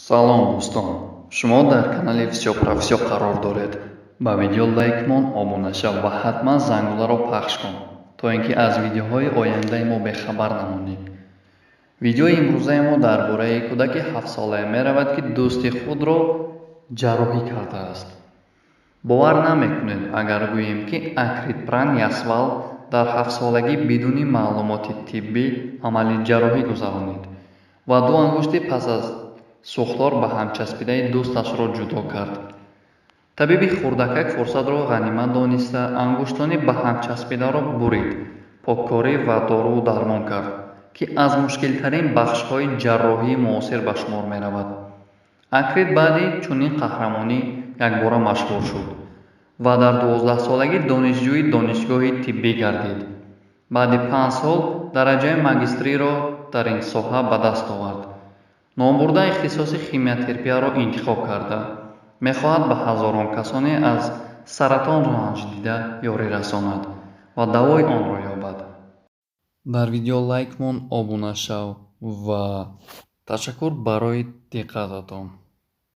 Салом, дӯстон! Шумо дар канали «Всё про всё» қарор доред. Ба видео лайк мон, обуна шав ва ҳатман зангуларо пахш кун, то ин ки аз видеоҳои ояндаи мо бехабар намонӣ. Видеои имрӯзаи мо дар бораи кӯдаки ҳафтсолае меравад, ки дӯсти худро ҷарроҳӣ кардааст. Бовар намекунед, агар гӯем, ки Акрит Пран Ясвал дар ҳафтсолагӣ бидуни маълумоти тиббӣ амали ҷарроҳӣ гузаронид ва ду ангушти пас аз сӯхтор ба ҳамчаспидаи дӯсташро ҷудо кард. Табиби хурдакак фурсатро ғанимат дониста, ангуштони ба ҳамчаспидаро бурид, поккорӣ ва доруву дармон кард, ки аз мушкилтарин бахшҳои ҷарроҳии муосир ба шумор меравад. Акрит баъди чунин қаҳрамонӣ якбора машҳур шуд ва дар 12-солагӣ донишҷӯи донишгоҳи тиббӣ гардид. Баъди 5 сол дараҷаи магистриро дар ин соҳа ба даст овард. Номбурда ихтисоси химиотерапияро интихоб карда, мехоҳад ба ҳазорон касоне аз саратон ранҷдида ёрӣ расонад ва давои онро ёбад. Дар видео лайк мон, обуна шав ва ташаккур барои диққататон.